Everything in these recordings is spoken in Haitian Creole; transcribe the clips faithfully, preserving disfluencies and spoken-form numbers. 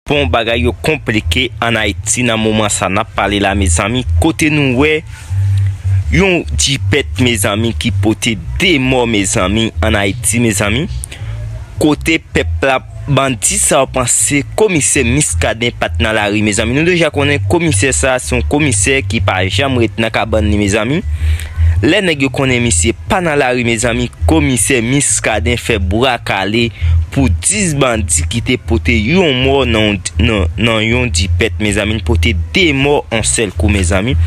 Bon, bagay yo konplike ann Ayiti nan moman sa n ap pale la, mezanmi. Kote nou wè yon jipèt, mezanmi, ki pote de mò, mezanmi, ann Ayiti, mezanmi. Kote pèp la, bandi sa yo panse komisè Muscadin pa t nan lari, mezanmi. Nou deja konnen komisè sa, se yon komisè ki pa janm ret nan kabann li, mezanmi. Lè nèg yo konnen misye pa nan lari, mezanmi, komisè Muscadin fè bwa kale pou dis bandi ki te pote yon mò nan, nan, nan yon jipèt, mezanmi. Li pote de mò yon sèl kou, mezanmi.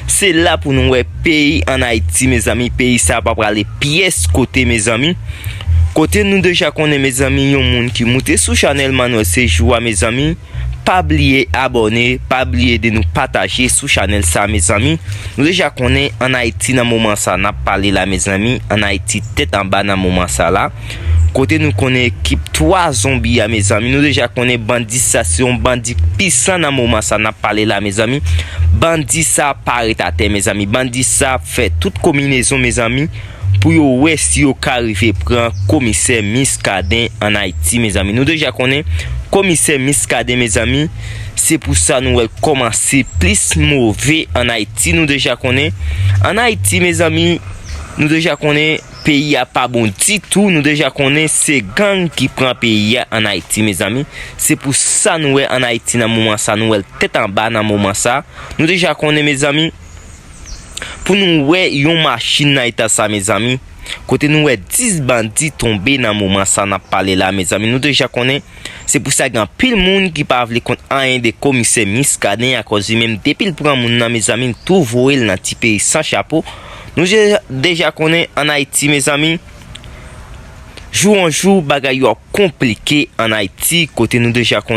Se la pou nou wè peyi ann Ayiti, mezanmi. Peyi sa pa prale pyès kote, mezanmi. Kote nou deja konnen, mezanmi, yon moun ki moute sou chanèl Manuel Séjour a, mezanmi. Pa bliye abòne, pa bliye de nou pataje sou chanèl sa, mezanmi. Nou deja konnen ann Ayiti nan moman sa n ap pale la, mezanmi. Ann Ayiti tèt anba nan moman sa la. Kote nou konnen ekip twa zonbi a, mezanmi. Nou deja konnen bandi sa se yon bandi pisan nan moman sa n ap pale la, mezanmi. Bandi sa pa ret atè, mezanmi. Bandi sa ap fè tout konbinezon, mezanmi, pou yo wè si yo ka rive pran komisè Muscadin ann Ayiti, mezanmi. Nou deja konnen komisè Muscadin, mezanmi, se pou sa nou wè l kòmanse plis move ann Ayiti. Nou deja konnen ann Ayiti, mezanmi, nou deja konnen peyi a pa bon ditou. Nou deja konnen se gang ki pran peyi a ann Ayiti, mezanmi. Se pou sa nou wè ann Ayiti nan moman sa, nou wè l tèt anba nan moman sa. Nou deja konnen, mezanmi, pou nou wè yon machin nan eta sa, mezanmi. Kote nou wè dis bandi tonbe nan moman sa n ap pale la, mezanmi. Nou deja konnen, se pou sa gen anpil moun ki pa vle konn anyen de komisè Muscadin, akoz li menm, depi l pran moun nan, mezanmi, l tou voye l nan ti peyi san chapo. Nou je-, deja konnen ann Ayiti, mezanmi, jou an jou, bagay yo ap konplike ann Ayiti, kote nou deja konnen